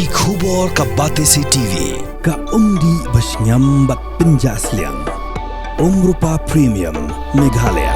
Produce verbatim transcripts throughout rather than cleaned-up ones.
Ki khubor ka Batesi T V, ka umdih ba shngiam bad pynjah sliang. Umrupa Premium, Meghalaya.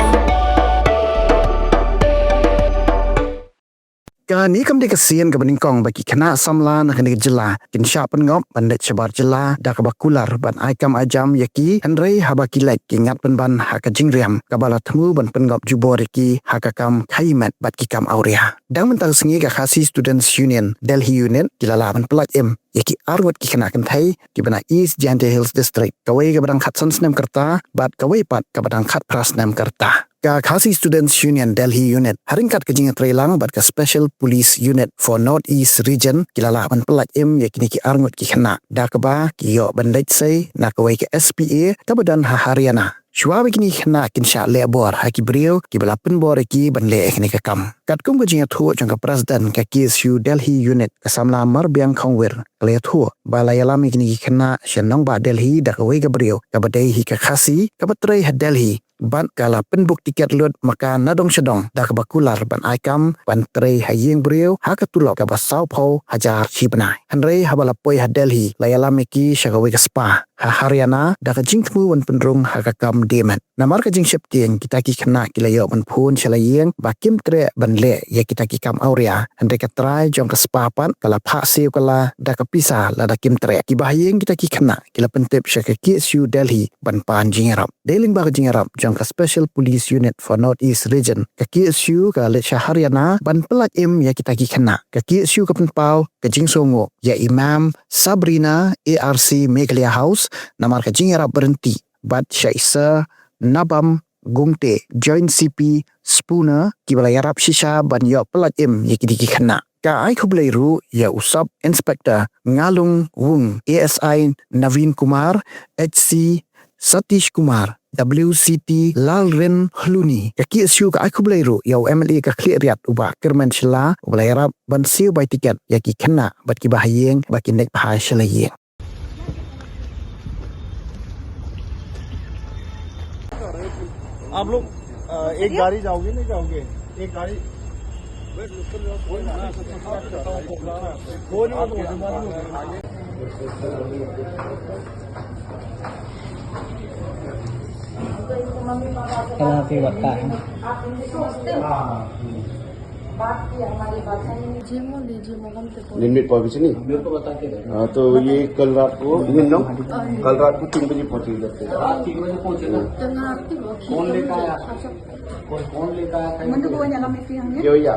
Kane kam dei ka sien kaba nyngkong ba ki khynnah samla na kane ka jylla kin shah pynngop ban leit shabar jylla da kaba kular ban ai kam ai jam ïa ki, hynrei haba ki leit ki ngat pynban ha ka jingriam kaba la thmu ban pynngop jubor ïa ki ha ka kam khaïi met bad ki kam awria. Dang mynta ka sngi ka Khasi Students Union Delhi Unit ki la lah ban pyllait im ïa ki arngut ki khynnah kynthei kiba na East Jaintia Hills District, kawei kaba dang khatsan snem ka rta bad kawei pat kaba dang khatphra snem ka rta. Ka Khasi Students Union Delhi Unit ha ryngkat ka jingïatreilang bad ka Special Police Unit for North East Region ki la lah ban pyllait im ïa kine ki arngut ki khynnah da kaba ki ïoh ban leit sei na kawei ka S P A kaba don ha Haryana. Shuwa ba kine ki khynnah kin shah leh bor ha ki briew kiba la pynbor ïa ki ban leh ïa kine ka kam. Katkum ka jingïathuh jong ka President ka K S U Delhi Unit ka samla Marbiang Khongwir ka la ïathuh ba la ïalam ïa kine ki khynnah sha nongbah Delhi da kawei ka briew kaba dei hi ka Khasi kaba trei ha Delhi bad ka la pynbook tiket lut ma ka na dong sha dong da kaba kular ban ai kam ban trei ha ïing briew ha ka tulop kaba sawphew hajar shi bnai. Hynrei haba la poi ha Delhi la ïalam ïa ki sha kawei ka spa ha Haryana da ka jingthmu ban pynrung ha ka kam die met. Namar ka jingsheptieng kita ki khynnah ki la ïoh ban phone sha la ïing ba kim treh ban leh ïa kita ki kam awria. Hynrei ka trai jong ka spa pat ka la phah siew ka la da ka pisa lada kim treh. Kiba ha ïing kita ki khynnah ki la pyntip sha ka K S U Delhi ban pan jingïarap. Dei lyngba ka jingïarap jong ka Special Police Unit for North East Region, ka K S U ka la leit sha Haryana ban pyllait im ïa kita ki khynnah. Ka K S U ka pynpaw ka jingsngewnguh ïa i Ma'am Sabrina, A R C Meghalaya House, namar ka jingïarap baryntih bad sha i Sir Nabam Gungte, Joint C P Spooner, kiba la ïarap shisha ban ïoh pyllait im ïa kine ki khynnah. Ka ai khublei ruh ïa u Sub Inspector Ngalung Wung, A S I Naveen Kumar, H C Satish Kumar, W C T Lalrin Hluni. Ka K S U ka ai khublei ruh ïa u M L A ka Khliehriat u Bah Kyrmen Shylla uba la ïarap ban siew bai tiket ïa ki khynnah bad kiba ha ïing ba kin leit phai sha la ïing. आप लोग, अ, एक गाड़ी जाओगे, नहीं जाओगे? एक गाड़ी। कहाँ की बता है? बात की हमारी बात है। Jemo le, jemo kam te pon. Din mit pawai bisi ni? मेरे को बता के दे। हाँ, तो ये कल रात को, दिन no? हाँ। कल रात को तीन बजे पहुंची इधर से। रात तीन बजे पहुंची ना? Tengah aktif, oh, फोन लेकर आया। Kong kong le ka. Mun tu ko nya lam iti hang ya? Yo ya.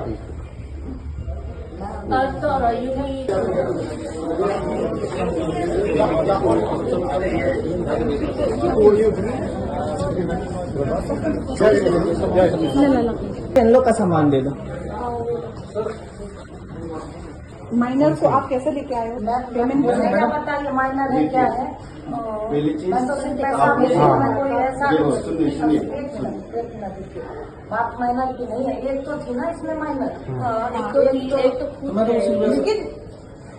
Lo ka saman de. माइनर को आप कैसे लेके आए हो? पेमेंट, बताइए माइनर है, क्या है? पहली चीज, मैं तो सिर्फ पैसा भेजना, मैं कोई ऐसा, ये लो, सुनिए, सुनिए, एक मिनट, एक मिनट, रुकिए। बात माइनर की नहीं है, एक तो थी ना इसमें माइनर। हाँ, एक तो थी, एक तो खुद है। लेकिन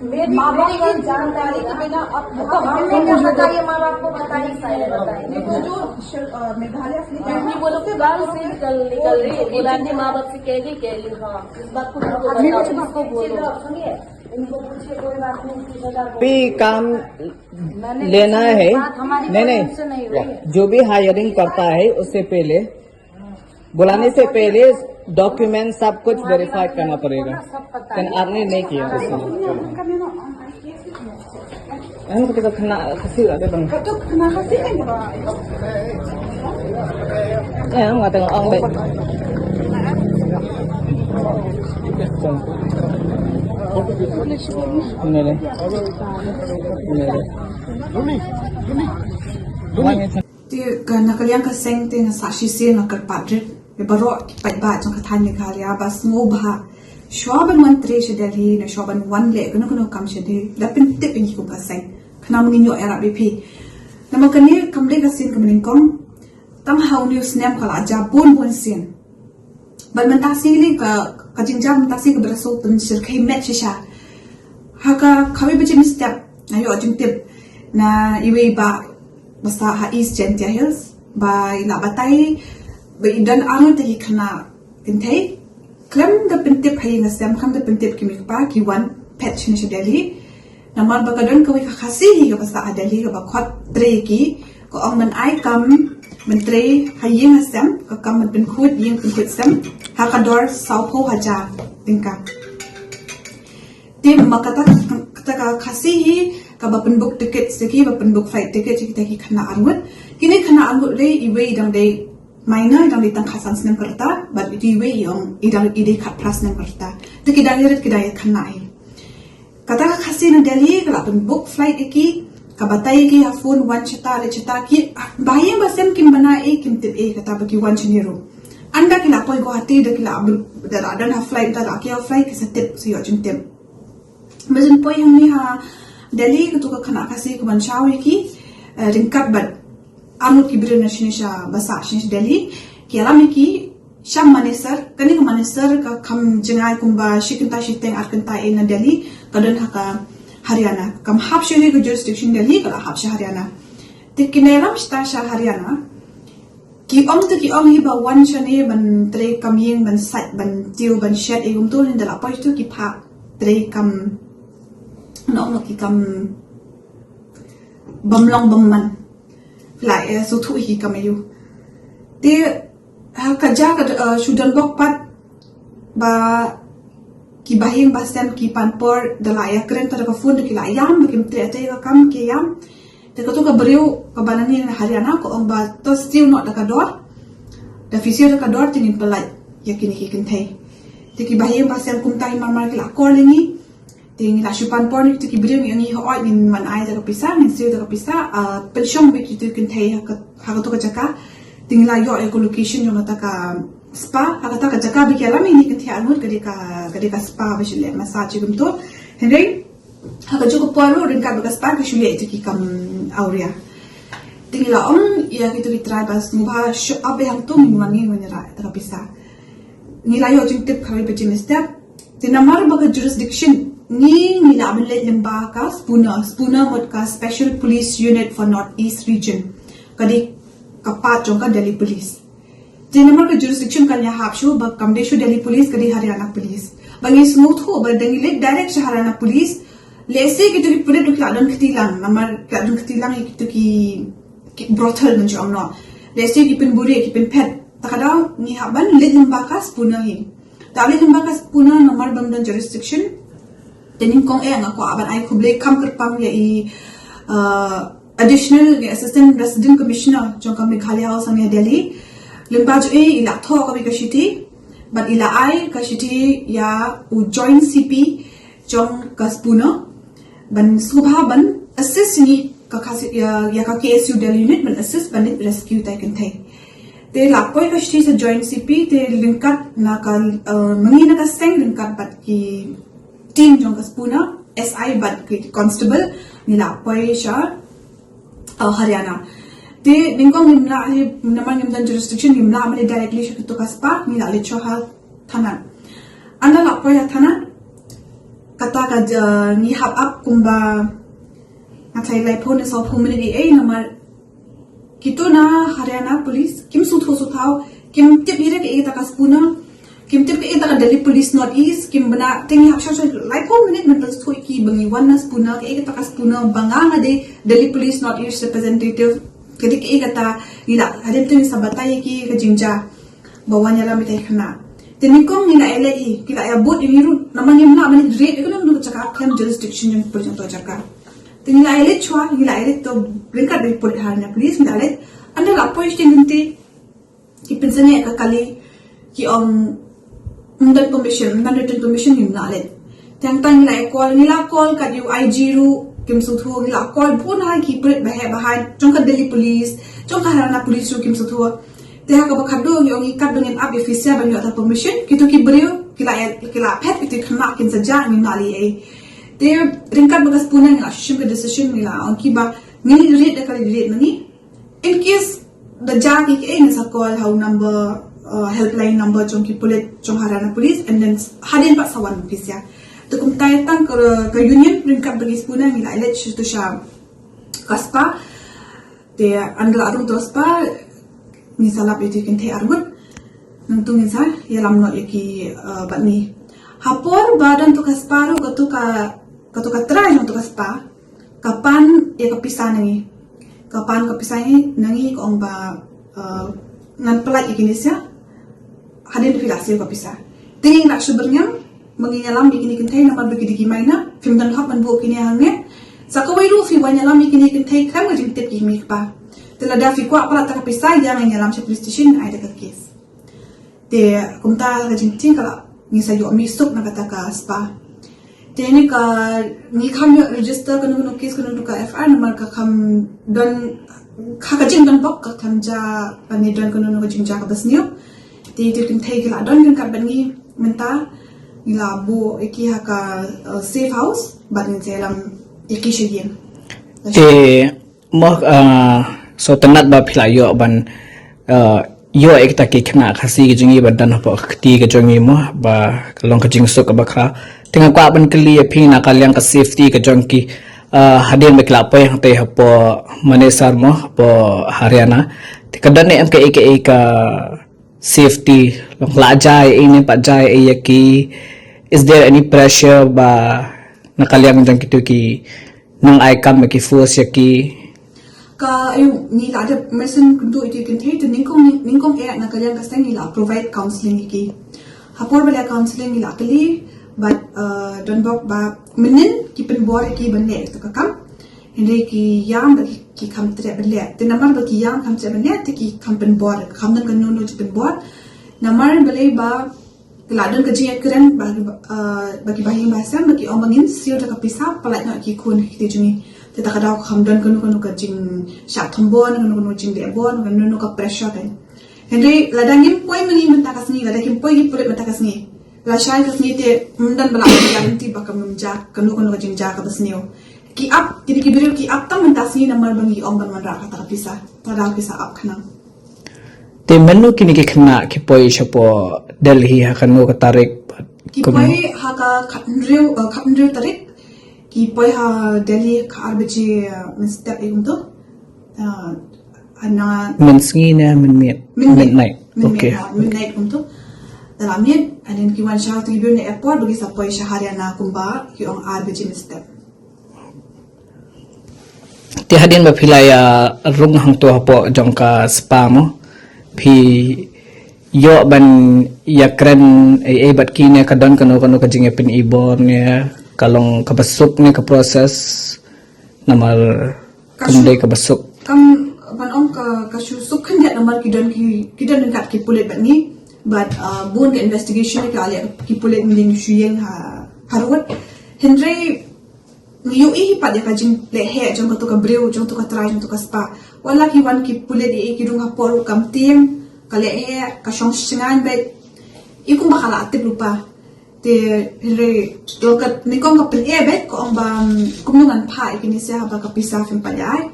मेरी माँ बाप की जानकारी के बिना आप तो हम लोग को बताइए, माँ बाप को बताइए, सारे बताइए। देखो, जो श-, अ, मेघालय से निकल, नहीं, वो लोग तो गाल से निकल, निकल रही है। बोला कि माँ बाप से कह ली, कह ली, हाँ। इस बात को बोलो, बताओ, इसको बोलो। सुनिए, इनको पूछिए, कोई बात नहीं, तीस हजार बोलो। भी काम मैंने लेना है। बात हमारी नहीं, नहीं। से नहीं हुई है। जो भी हायरिंग करता है, उससे पहले, बुलाने से पहले डॉक्यूमेंट सब कुछ वेरीफाई करना पड़ेगा। सब पता है। लेकिन आपने नहीं किया उसमें। Em, kita kena kasih ada bang. Kau tu kena kasih kan, Bang? Eh, nggak tengok orang baik. Ini deh. Ini deh. Te ka na ka liang ka seng te nga sa shisien nga kyrpad rit ïa baroh ki paidbah jong ka thaiñ Meghalaya ba sngewbha shuwa ban wan trei sha Delhi ne shuwa ban wan leh kano kano kam sha Delhi, da pyntip ïa ngi kum ka seng. Khnang ba ngin ïoh ïarap ïa phi. Namar kane kam dei ka sien kaba nyngkong. Tang ha une u snem ka la jia bun bun sien. Bad mynta sngi ka, ka jingjia mynta sngi kaba la shu pynshyrkhei met shisha. Ha ka kawei baje mynstep nga ïoh jingtip na iwei i bah ba sah ha East Jaintia Hills ba i la batai ba i don arngut tylli ki khynnah kynthei. Khlem da pyntip ha ïing ha sem, khlem da pyntip ki mei ki pa, ki wan phet shane sha Delhi. Namar ba ka don kawei ka Khasi hi kaba sah ha Delhi kaba khot trei ki, ka ong ban ai kam ban trei ha ïing ha sem, ka kam ban pynkhuid ïing pynkhuid sem ha ka dor sawphew hajar tyngka. Te ma kata, kata ka Khasi hi kaba pynbook ticket sha ki, ba pynbook flight ticket sha kita ki khynnah arngut. Kine khynnah arngut re, iwei i dang dei minor, i dang dei tang khatsan snem ka rta, bad iwei i ong i dang, i dei khatphra snem ka rta. Te ki dang ïarit, ki dang ïakhynnah hi. Kata ka Khasi na Delhi ka la pynbook flight ïa ki, ka batai ïa ki ha phone, wan shata, leit shata. Ki ba ïing ba sem kim bana ei, kim tip ei kata ba ki wan shane ruh. Ynda ki la poi Guwahati da ki la, da la don ha flight, da la kiew flight, ki sa tip, sa ïoh jingtip. Ba jin poi hangne ha Delhi, katu ka khynnah Khasi ka ban shaw ïa ki, eh, ryngkat bad arngut ki briew na shane sha, ba sah shane sha Delhi. Ki ïalam ïa ki sha Manesar. Kane ka Manesar ka kham jngai, kumba shi kynta shiteng ar kynta ei na Delhi, ka don ha ka Haryana. Kam hap shuh ha ka jurisdiction Delhi, ka la hap sha Haryana. Te ki ïalam shata sha Haryana. Ki ong te ki ong hi ba wan shane ban trei kam ïing, ban sait, ban tiew, ban shet, ei kumtu, hynda la poi tu ki phah trei kam, no, no, ki kam bym long bym man. La, eh, sngewthuh hi kam aiu. Te ha ka jaka, eh, shu don bok pat ba ki bahaïing bahasem, ki pan por, da la ïakren ta da ka phone, da ki la ïam ba kim treh te ka kam, ki ïam. Te katu ka briew kaba nangne na Haryana ka ong ba to siew noh da ka dor, da phi siew da ka dor te ngin pynlait ïa kine ki kynthei. Te ki bahaïing bahasem kumta hi mar mar ki la call ïa ngi. Te ngi la shu pan por na kitu ki briew, ngi ong ngi hooid ngin wan ai da ka pisa, ngin siew da ka pisa, ah, pynshong beit kitu ki kynthei ha ka, ha katu ka jaka. Te ngi la ïoh ïa ka location jong kata ka spa, ha kata ka jaka ba ki ïalam ïa kine ki kynthei arngut ka dei ka, ka dei ka spa ba shu leh massage kumtu. Hynrei ha kajuh ka por ruh ryngkat bad ka spa ki shu leh ïa kitu ki kam awria. Te ngi la ong ïa kitu ki trai ba sngewbha show up beit hangtu, ngin wan, ngin wan ïarap da ka pisa. Ngi la ïoh jingtip kawei baje mynstep. Te namar ba ka jurisdiction ngi, ngi la ban leit lyngba ka SPUNA. SPUNA mut ka Special Police Unit for North East Region. Ka dei ka part jong ka Delhi Police. Te namar ka jurisdiction kan ïahap shuh, ba kam dei shuh Delhi Police, ka dei Haryana Police. Ba ngi sngewthuh ba da ngi leit direct sha Haryana Police, lehse kitu ki pulit ruh ki la don kti lang, namar ki la don kti lang ïa kitu ki, ki brothel ngan shu ong noh. Lehse ki pynburi, ki pynphet. Te ka daw ngi hap ban leit lyngba ka SPUNA hi. Te leit lyngba ka SPUNA namar bym don jurisdiction. Te nyngkong eh nga kwah ban ai khublei kham kyrpang ïa i, uh, Additional, ïa Assistant Resident Commissioner jong ka Meghalaya House hangne ha Delhi. Lyngba jong i, i la thoh kawei ka shithi bad i la ai ka shithi ïa u Joint C P jong ka SPUNA ban sngewbha ban assist ngi ka, ka, ïa, ïa ka K S U Delhi unit ban assist ban leit rescue ïa ki kynthei. Te la poi ka shithi sha Joint C P, te ryngkat na ka, eh, ma ngi na ka seng ryngkat bad ki team jong ka SPUNA, S I bad ki constable, ngi la poi sha, uh, Haryana. Te nyngkong ngim lah, namar ngim don jurisdiction, ngim lah ban leit directly sha katu ka spa, ngi la leit shuwa ha thana. Ynda la poi ha thana, kata ka, uh, ngi hap ap kumba, nga tharai laiphew ne sawphew minit ei ei, namar kitu na Haryana Police kim sngewthuh sngewthaw, kim tip hi re kaei kata ka SPUNA, kim tip kaei kata ka Delhi Police North East, kim bna. Te ngi hap shuwa shuwa laiphew minit ban pynsngewthuh ïa ki ba ngi wan na SPUNA, kaei kata ka SPUNA, ba nga nga dei Delhi Police North East representative, ka dei kaei kata. Ngi la, hadien te ngi sa batai ïa ki ka jingjia ba wan ïalam ïa kita ki khynnah. Te nyngkong ngi la ïaleit hi, ki la ïabud ïa ngi ruh, namar ngim lah ban ïaleit, ka don ka jaka khlem jurisdiction jong pule jong kata ka jaka. Te ngi la ïaleit shuwa, ngi la ïaleit to ryngkat bad ki pulit Haryana Police, ngi la ïaleit. Ynda la poi sha lynti, ki pynsangeh ka kali, ki ong ym don permission, ym don written permission, ngim lah leit. Te hangta ngi la call, ngi la call kat ïa u I G ruh, kim sngewthuh, ngi la call bun ha ki pulit baheh baheh jong ka Delhi Police, jong ka Haryana Police ruh kim sngewthuh. Te ha kaba khatduh ngi ong ngi katba ngin ap ïa phi sha ban ïoh ta permission, kitu ki briew ki la, ki la phet, kitu ki khynnah kin sa jah, ngim lah leh ei. Te ryngkat bad ka SPUNA ngi la shu shim ka decision, ngi la ong ki ba ngin ïa ried da ka ried ma ngi. In case da jia ki kaei, ngin sa call ha u number, uh, helpline number jong ki pulit jong Haryana Police, and then hadien pat sa wan pisa. Te kumta tang ka, ka union ryngkat bad ki SPUNA ngi la leit sha tu sha ka spa. Te ynda la rung tu spa, ngi sa lap ïa ki kynthei arngut. Nangtu ngin sa ïalam noh ïa ki, uh, bad ngi. Ha por ba don tu ka spa ruh, katu ka Kato ka trai jong kato ka spa ka pan ïa ka pisa na ngi. Ka pan ka pisa ngi na ngi, ka ong ba, uh, ngan pynlait ïa kine sha hadien phi la siew ka pisa. Te ngi la shu byrngem ba ngin ïalam ïa kine ki kynthei namar ba ki dei ki minor, phim don hok ban buh kine hangne. Sa kawei ruh phi wan ïalam ïa kine ki kynthei khlem ka jingtip ki mei ki pa. Te lada phi kwah palat ïa ka pisa, ïa ngin ïalam sha police station, ai da ka case. Te kumta ka jingtieng ka la, ngi sa ïoh mih suk na kata ka spa. Te ngi ka, ngi kham ïoh register kano kano case, kano kano ka F I R namar ka kham don, ha ka jingdon bok ka kham jia ba ngi don kano kano ka jingjia kaba sniew. Te ïa ki kynthei ki la don ryngkat bad ngi mynta, ngi la buh ïa ki ha ka, uh, safe house bad ngin sa ïalam ïa ki sha ïing. Te mo, uh, sngewtynnat ba phi la ïoh ban, uh, ïoh ïa kita ki khynnah Khasi ki jong ngi ba don hapoh ka kti ka jong ngi mo, ba ka long ka jingsuk kaba khraw. Te nga kwah ban kylli ïa phi na ka liang ka safety ka jong ki, uh, hadien ba ki la poi hangtei hapoh Manesar mo, hapoh Haryana. Te ka don ne em kaei kaei ka safety, long la jia ei ne pat jia ei ïa ki, is there any pressure ba na ka liang jong kito ki nong ai kam ba ki force ïa ki? Ka, ayu, ngi la dep mesen kyntu ïa ki kynthei, te nyngkong, nyngkong eh na ka liang ka seng ngi la provide counseling ïa ki. Ha por ba la counseling ngi la kylli bad, uh, don bok ba mynnin ki pynbor ïa ki ban leh ïa ka kam. Hynrei ki ïam ba ki, ki kham treh ban leh. Te namar ba ki ïam kham treh ban leh, te ki kham pynbor, kham don kano kano jingpynbor. Namar balei ba la don ka jingïakren ba, ah, ba ki bahaïing bahasem, ba ki ong ba ngin siew da ka pisa, pynlait noh ki khun ki kti jong ngi. Te ta ka daw kham don kano kano ka jingshah thombor, kano kano jingleh bor, kano kano ka pressure kan. Hynrei lada ngim poi ma ngi mynta ka sngi, lada kim poi ki pulit mynta ka sngi, lashai ka sngi te ym don ba la guarantee ba kam nym jia kano kano ka jingjia kaba sniew. Ki ap, kine ki briew ki ap tang mynta sngi namar ba ngi ong ban wanrah kata ka pisa. Ta da pisa ap khnang. Te mynno kine ki khynnah ki poi shapoh Delhi, ha kano ka tarik? Ki poi ha ka khathynriew, eh, khathynriew tarik. Ki poi ha Delhi ka ar baje, eh, mynstep ïa kumto. Ah, ana mynsngi ne mynmiet? Mynmiet. Midnight. Mynmiet, okay, ha, midnight kumto. Te la miet, and then ki wan sha, te ki briew na airport ba ki sa poi sha Haryana kumba ki ong ar baje mynstep. Te hadien ba phi la ïa rung hangto hapoh jong ka spa mo, phi ïoh ban ïakren ei ei bad ki ne ka don kano kano ka jingïapyni bor ne ka long kaba suk ne ka process? Namar kam dei kaba suk. Kam ban ong ka, ka shu suk khyndiat namar ki don ki, ki don ryngkat ki pulit bad ngi. Bad, uh, bun ka investigation ka leh ki pulit mynnin shu ïeng ha, ha road. Hynrei ngi ïohi hi pat ïa ka jingleh heh jong kato ka briew, jong kato ka trai, jong kato ka spa. Wat la ki wan ki pulit ïa ki rung hapoh ruh kam tieng, ka leh heh, ka shong shngaiñ bad i kumba ka la tip lypa. Te hynrei long ka nyngkong ka pyneh bad ka ong ba, mm, kumno ngan phah ïa kine sha haba ka pisa phim pat ïa ai.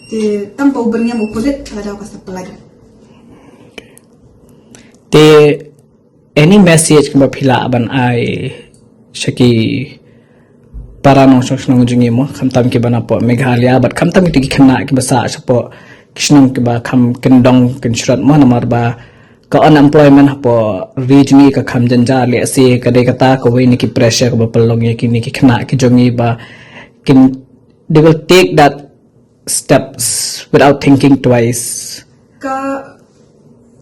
Te tang ba u byrngem u pulit ka la daw ka sa pynlait. Te any message kaba phi lah ban ai sha ki para nongshong shnong jong ngi mo, khamtam kiba na poh Meghalaya bad khamtam kito ki khynnah kiba sah shapoh ki shnong kiba kham kyndong kynshrot mo, namar ba ka unemployment hapoh ri jong ngi ka kham jynjar, lehse ka dei kata kawei na ki pressure kaba pynlong ïa kine ki khynnah ki jong ngi ba kin, they will take that steps without thinking twice. Ka,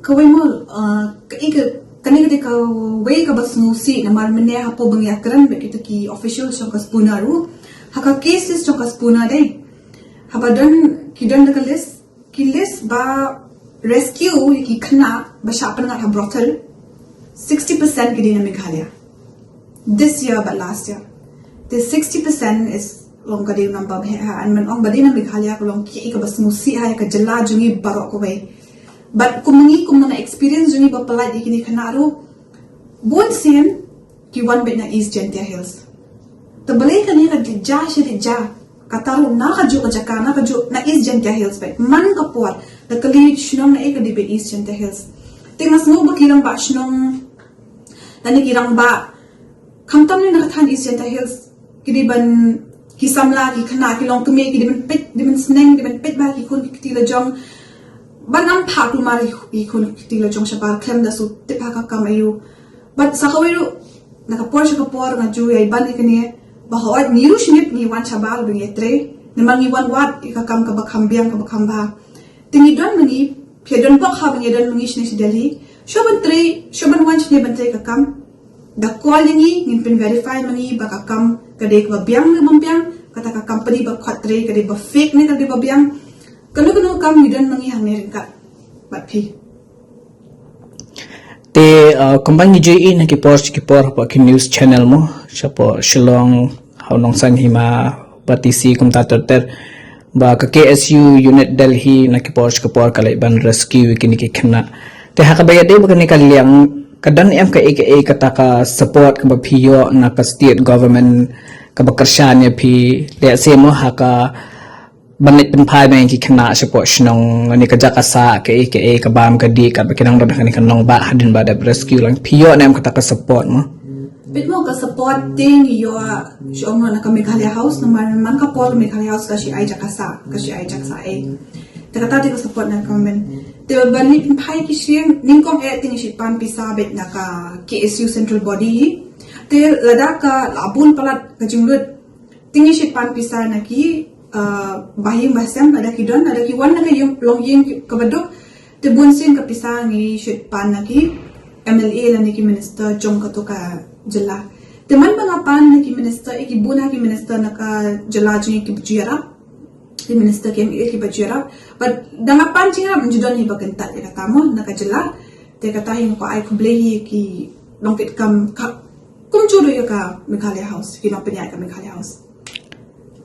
kawei mo, uh, ka, i ka, kane ka dei kawei kaba sngewsih namar mynne hapoh ba ngi ïakren bad kita ki official jong ka SPUNA ruh. Ha ka cases jong ka SPUNA dei, haba don, ki don da ka list, ki list ba rescue ïa ki khynnah ba shah pynngat ha brothel, sixty percent ki dei na Meghalaya. This year bad last year. Te sixty percent is long ka dei u number ba heh ha, and man ong ba dei na Meghalaya ka long kaei kaba sngewsih ha ïa ka jylla jong ngi baroh kawei. Bad kum ngi, kum na experience jong ngi ba pynlait ïa kine khynnah ruh, bun sien ki wan beit na East Jaintia Hills. Te balei kane ka dei jia shi dei jia? Kata ruh na kajuh ka jaka, na kajuh na East Jaintia Hills beit. Man ka por, da kylli shnong naei ka dei beit East Jaintia Hills. Te nga sngew ba ki rangbah shnong lane ki rangbah, khamtam ne na ka thaiñ East Jaintia Hills, ki dei ban, ki samla, ki khynnah, ki longkmie, ki dei ban peit, dei ban sneng, dei ban peit bha ki khun ki kti lajong. Ban ym phah kulmar ïa ki khun ki kti lajong shabar khlem da shu tip ha ka kam aïu. Bad sa kawei ruh, na ka por sha ka por nga ju ïai ban ïa kane, Ba hooid ngi ruh sngewbha ngi wan shabar ba ngi trei. Namar ngi wan wad ïa ka kam kaba kham biang kaba kham bha. Te ngi don ma ngi, phi don bok ha ba ngi don ma ngi shane sha Delhi. Shu ban trei, shu ban wan shane ban trei ka kam. Da call ïa ngi, ngin pyn verify ma ngi ba ka kam ka dei kaba biang ne bym biang, kata ka company ba khot trei ka dei ba fake ne ka dei ba biang. Kano kano kam ngi don ma ngi hangne ryngkat bad phi. Te uh, kumba ngi ju ïohi na ki por ki por hapoh ki news channel mo, shapoh Shillong, ha u Nongsaiñ Hima, Batesi kumta ter ter, ba ka K S U unit Delhi na ki por ki por ka leit ban rescue kine ki khynnah. Te ha kaba ïadei bad kane ka liang, ka don em kaei kaei kata ka support kaba phi ïoh na ka state government kaba kyrshan ïa phi, lehse mo ha ka ban leit pynphai bad ki khynnah shapoh shnong, ne ka jaka sah, kaei kaei, ka bam ka dih, katba ki nang don ha kane ka nongbah hadien ba dep rescue lang, phi ïoh ne em kata ka support mo? Bit mo ka support te ngi ïoh shu ong na ka Meghalaya House, namar man ka por Meghalaya House ka shu ai jaka sah, ka shu ai jaka sah ei. Te kata te ka support na ka government. Te ban leit pynphai ki shnong, nyngkong eh te ngi shu pan pisa beit na ka K S U central body. Te lada ka la bun palat ka jinglut, te ngi shu pan pisa na ki uh, bahaïing bahasem, lada ki don, lada ki wan na ka ïing, longïing kaba duk, te bun sien ka pisa ngi shu pan na ki M L A lane ki minister jong kato ka jylla. Te man ba nga pan na ki minister, eh, ki bun ha ki minister na ka jylla jong ngi kiba ju ïarap, ki minister ki M L A kiba ju ïarap. Bad da nga pan jingïarap, ngi ju don hi ba kyntait ïa kata mo na ka jylla. Te kata hi nga kwah ai khublei hi ki nongkitkam ka, kumjuh ruh ïa ka Meghalaya House, ki nongpynïaid ka Meghalaya House.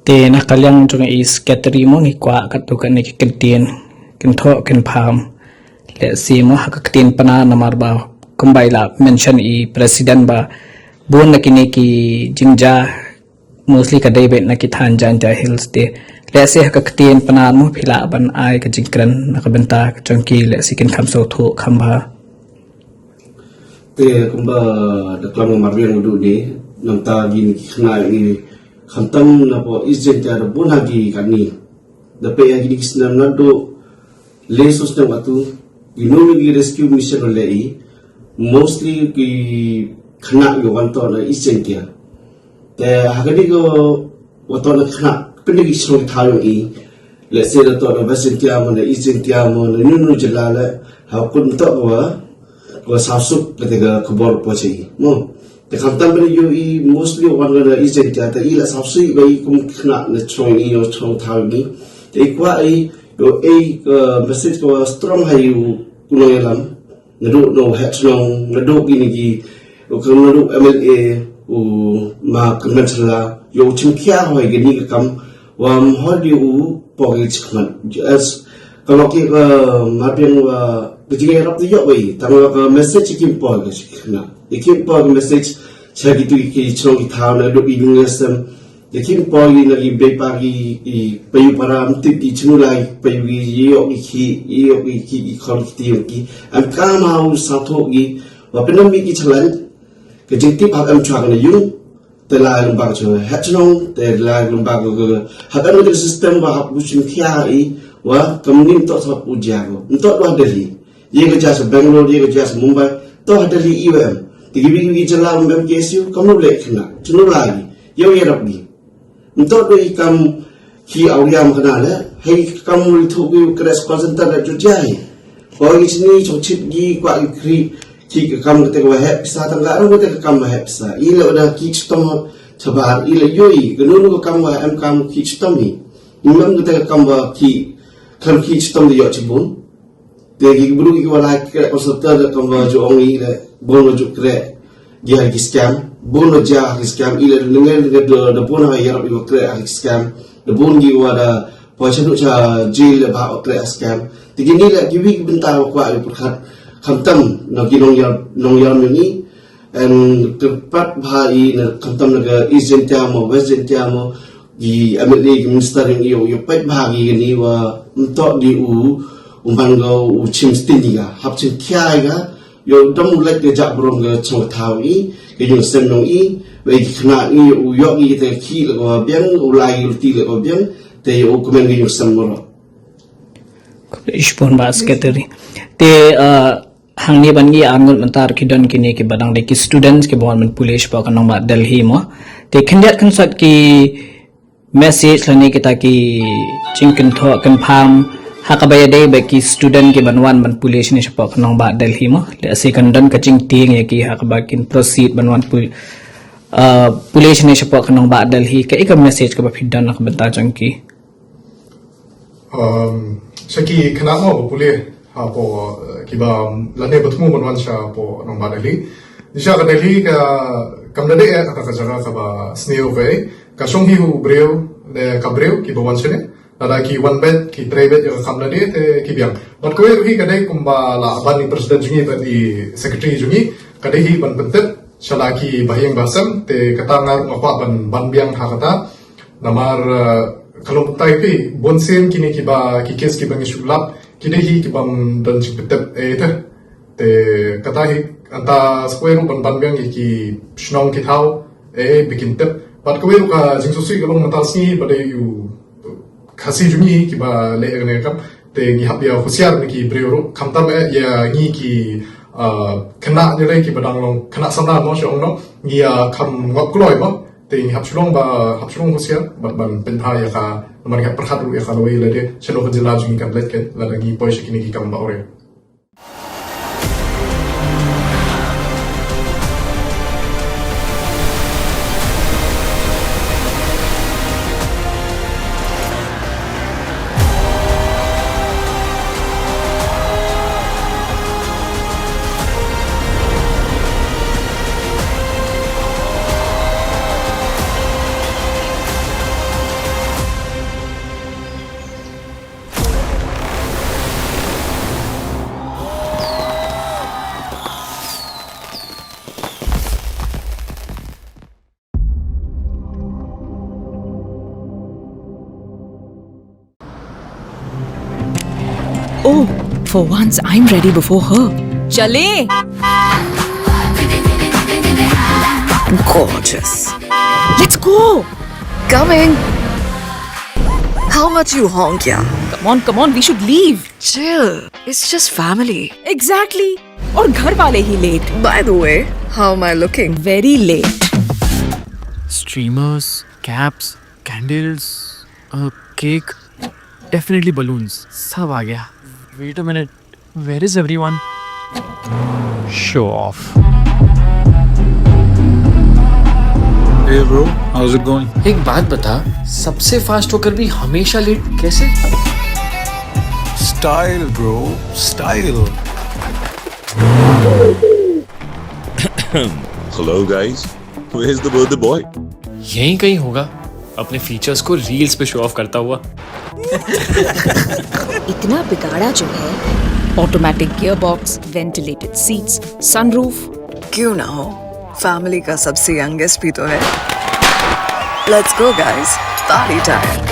Te na ka liang jong i secretary mo, ngi kwah katto katne ki kyntien, kynthoh kynpham. Lehse mo ha ka ktien Pnar, namar ba kumba i la mention i president ba bun na kine ki jingjia mostly ka dei beit na ki thaiñ Jaintia Hills. Te lehse ha ka ktien Pnar mo, phi lah ban ai ka jingkren na ka bynta jong ki, lehse kin kham sngewthuh kham bha. Te kumba da klam nga marbiang u du de, namta kine ki khynnah i khamtam napoh East Jaintia da bun ha ki katni. Da peit ha kine ki snem naduh le saw snem atu, ki nongïalam ki rescue mission u leh i, mostly ki khynnah ki wan toh na East Jaintia. Te ha kane ka wan toh na khynnah, pynda ki shnong ki thaw jong i, lehse da toh na West Jaintia mo, na East Jaintia mo, na ïano ïano jylla leh, ha kut mynta ka wa, ka wa sawsuk kata ka khubor poi sha i mo. Te khamtam ba ngi ïohi mostly wan na East Jaintia, te i la sawsuk ba i kum khynnah na shnong i, na shnong thaw i. Te i kwah i, ïoh ei ka message ka wa strong ha i u nongïalam. Naduh u head shnong, naduh kine ki, u ka naduh M L A, u ma kyrmen shala, ïoh u chim khia hoi kine ki kam, wa ym hoi di u poi ki khmat. As, ka lok ki ka marbiang wa, ka jingïarap te ïoh wei, tang wa ka message ki ym poi ki khmat. Ki ym poi ki message, sha kitu ki shnong ki thaw naduh i ïing i sem, Te ki ym poi na ki bei pa ki, ki paidbah para, ym tip ki chinu lai, paidbah ki ïoh ki khih, ïoh ki khih ki khon ki tieng ki. Em kam ha u sngewthuh ki, wa pynmih ki challan, ka jingtip hap em chwa ka na ïung, te la lem bak chwa, ha chnong, te la lem bak ka, hap em ka system wa hap u chim khia i, wa kam nim toh sa u jia ko. Ym toh wa Delhi. Ïa ka jia sa Bangalore, ïa ka jia sa Mumbai, toh ha Delhi i wa em. Te ki bi ki jylla wa em K S U, kam nu leh khynnah, chinu lai ki, ïoh ïarap ki. Nto dei kam ki awria ma kane le, hei kam ri thu ki kres call center da jut jai. Ko ki sini chong chit gi kwa ki kri ki ka kam kate ka wahep pisa tang ka ro kate ka kam wahep pisa. I le da ki chitom chabar i le yoi ka nunu ka kam wa em kam ki chitom ni. Ngam kate ka kam wa ki kam ki chitom di yo chibun. Te ki bru ki wala ki kre call center da kam wa jo ong i le bon wa jo kre. Dia ki scam, bun lo jia ki scam, ila nengel nengel de, de bun ha yarap iwa kre ha ki scam, de bun ki wa da poi chanu cha jail le ba kre ha scam. Te kini le ki wi ki bynta wa kwah iwa pyrkhat, khamtam na ki nong yar, nong yar ni, en kyrpad bha i na khamtam na ka East Jaintia mo, West Jaintia mo, ki M L A ki minister yang iyo, iyo peit bha ki ni wa ntok di u, u man ga u chim stin ga, hap chim kia ga, Ïoh dam u leit ka jak brum ka chong thaw i, ka yung sem nong i, wei ki khynnah i, u ïoh i te ki le ko biang, u lai u ti le ko biang, te ïoh u kmen ka yung sem moro. Khublei shibun ba secretary. Te, uh, hangne ban ngi ar ngut mynta ki don kine ki ba dang dei ki students ki ba wan ban pule shapoh ka nongbah Delhi mo. Te khyndiat khyndiat ki message lane kita ki jingkynthoh kynpham ha kaba ïadei bad ki student ki ban wan ban pule shane shapoh ka nongbah Delhi mo. Lehse kan don ka jingtieng ïa ki ha kaba kin proceed ban wan pule, uh, pule shane shapoh ka nongbah Delhi. Kaei ka message kaba phi don na ka bynta jong ki? Um, sha ki khynnah mo ba pule hapoh, uh, kiba lane ba thmu ban wan shapoh nongbah Delhi. Sha ka Delhi ka kam da dei, eh, kata ka jaka kaba sniew kawei. Ka shong hi u briew, ne ka briew kiba wan shane. Lada ki wan beit, ki trei beit ïa ka kam da dei te ki biang. Bad kawei ruh hi ka dei kumba la ban i president jong ngi bad i secretary jong ngi. Ka dei hi ban pyntip sha la ki bahaïing bahasem, te kata nga ruh nga kwah ban ban biang ha kata. Namar, eh, ka long kumta hi, bunsien kine kiba, ki case kiba ngi shu lap, ki dei hi kibym don jingpyntip ei te. Te kata hi, hangta sa kawei ruh ban ban biang ïa ki shnong ki thaw ei ba kin tip. Bad kawei ruh ka jingsngewsih ka long mynta ka sngi ba dei u Khasi jong ngi kiba leh ïa kane ka kam. Te ngi hap ïa husiar na ki briew ruh, khamtam eh ïa ngi ki, ah, khynnah, ngi lei kiba dang long khynnah samla mo, shu ong no, ngi ïa kham ngop kloi mo. Te ngi hap shu long ba, hap shu long husiar bad ban pynbha ïa ka, namar ngi hap pyrkhat ruh ïa ka lawei lade shano ka jylla jong ngi kan leit, kan, lada ngi poi sha kine ki kam ba ore. Oh, for once I'm ready before her. Chale! Gorgeous. Let's go! Coming! How much you honk, yeah? Come on, come on, we should leave. Chill. It's just family. Exactly. और घर वाले ही late. By the way, how am I looking? Very late. Streamers, caps, candles, a cake, definitely balloons. सब आ गया. Wait a minute. Where is everyone? Show off. Hey bro, how's it going? एक बात बता, सबसे फास्ट होकर भी हमेशा लेट कैसे? Style bro, style. Hello guys, where's the birthday boy? यहीं कहीं होगा, अपने फीचर्स को रील्स पे शो ऑफ करता हुआ. इतना बिगाड़ा जो है. Automatic gearbox, ventilated seats, sunroof. क्यों ना हो, फैमिली का सबसे यंगेस्ट भी तो है. Let's go guys, party time.